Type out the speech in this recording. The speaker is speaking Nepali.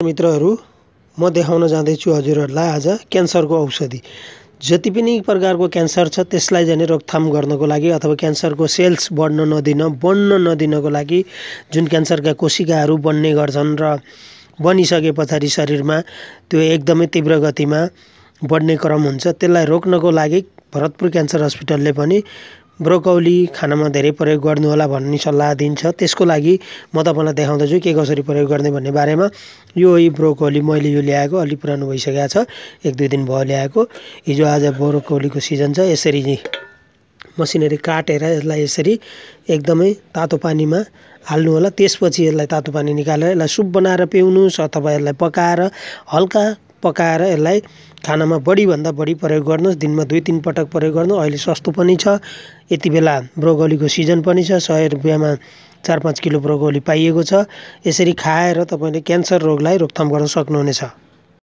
मित्रहरू, म देखाउन जाँदैछु हजुरहरूलाई आज क्यान्सरको औषधि। जति पनि प्रकारको क्यान्सर छ त्यसलाई चाहिँ रोकथाम गर्नको लागि अथवा क्यान्सरको सेल्स बढ्न नदिनको लागि जुन क्यान्सरका कोशिकाहरू बन्ने गर्छन् र बनिसके पछाडि शरीरमा त्यो एकदमै तीव्र गतिमा बढ्ने क्रम हुन्छ, त्यसलाई रोक्नको लागि भरतपुर क्यान्सर हस्पिटलले पनि ब्रोकौली खानामा धेरै प्रयोग गर्नु होला भन्ने सल्लाह दिन्छ। त्यसको लागि म तपाईलाई देखाउँदैछु के कसरी प्रयोग गर्ने भन्ने बारेमा। यो ब्रोकौली मैले यो ल्याएको अलि पुरानो भइसकेको छ, 1-2 दिन भयो ल्याएको। हिजो आज ब्रोकौलीको सिजन छ। यसरी मसिनरी काटेर यसलाई यसरी एकदमै तातो पानीमा हाल्नु होला। त्यसपछि यसलाई तातो पानी निकालेर यसलाई सुप बनाएर पिउनुस् अथवा यसलाई पकाएर हल्का पकाएर यसलाई खानामा बढीभन्दा बढी प्रयोग गर्नुहोस्। दिनमा 2-3 पटक प्रयोग गर्नु। अहिले सस्तो पनि छ, यति बेला ब्रोकौलीको सिजन पनि छ। 100 रुपियाँमा 4-5 किलो ब्रोकौली पाइएको छ। यसरी खाएर तपाईले क्यान्सर रोगलाई रोकथाम गर्न सक्नुहुनेछ।